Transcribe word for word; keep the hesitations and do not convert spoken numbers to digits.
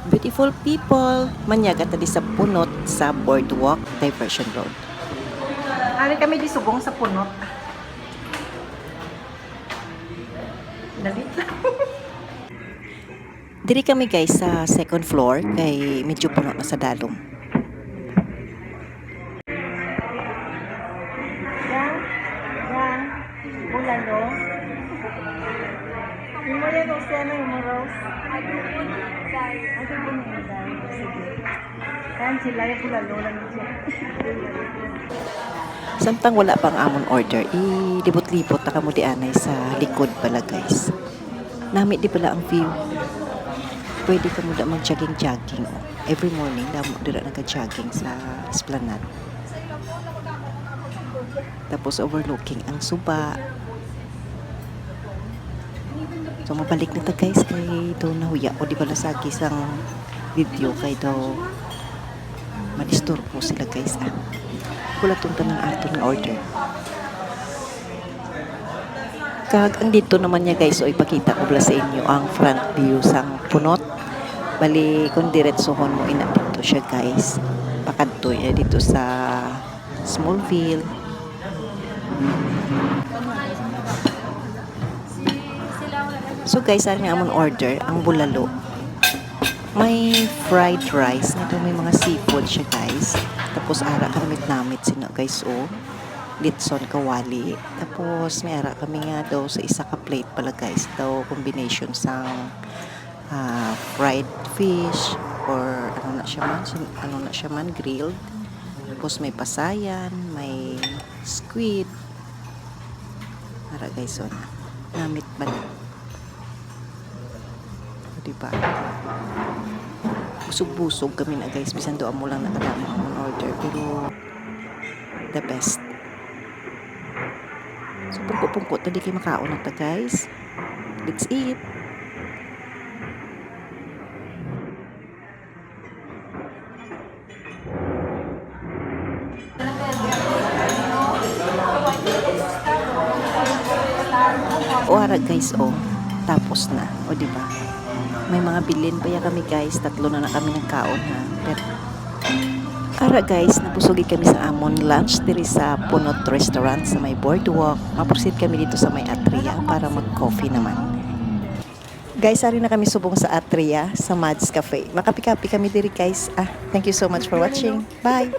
Beautiful people, manyaga ta di sa Punot sa Boardwalk Diversion Road. Ari kami di subong sa Punot. Dali lang. Diri kami, guys, sa second floor kay medyo puno na sa dalom. Yan, yan, bulalo. Imo yan, Rosena, imo, Rose. Ay, di ko na, Inday. Sige. Yan sila, yung bulalo lang siya. Samtang wala pa ang amon order, ilibot-libot na kamo di anay sa likod pala, guys. Nami di pala ang view. Pwede kamo da mag-jogging-jogging, oh. Every morning, damo dira nag-jogging sa Esplanade. Tapos overlooking ang suba. So, mabalik na ta, guys, kay daw nahuya ko di pala sa sang video kay daw madisturbo sila, guys, ah. Wala tong tanang aton nga order. Kag ang dito naman niya, guys, o ipakita ko bala sa inyo ang front view sang Punot. Bali, kung diretsohon mo, ina dito siya, guys. Pakadto niya dito sa Smallville. So guys, ari na amon order, ang bulalo. May fried rice, nga daw may mga seafood siya, guys. Tapos ara ka namit-namit sino, guys, oh. Litson kawali. Tapos may ara kami nga daw sa isa ka plate pala, guys. Daw combination sang ah, fried fish or ano na siya man, sin-, ano na siya man, grilled. Tapos may pasayan, may squid. Ara guys, oh, namit ba na? O, diba? Busog-busog kami na, guys. Bisan daw amo lang nakadamo ang order, pero the best. So, pungko-pungko ta di kay makaon na ta, guys. Let's eat. O, ara, guys, oh. Tapos na. O, di ba? May mga bilin pa ya kami, guys. Tatlo na na kami nagkaon, ha. Pero, ara, guys, nabusog gid kami sa amon lunch diri sa Punot Restaurant sa may boardwalk. Maproceed kami dito sa may Atria para mag-coffee naman. Guys, ari na kami subong sa Atria, sa Mads Cafe. Makapi-kapi kami diri, guys. Ah, thank you so much for watching. Bye!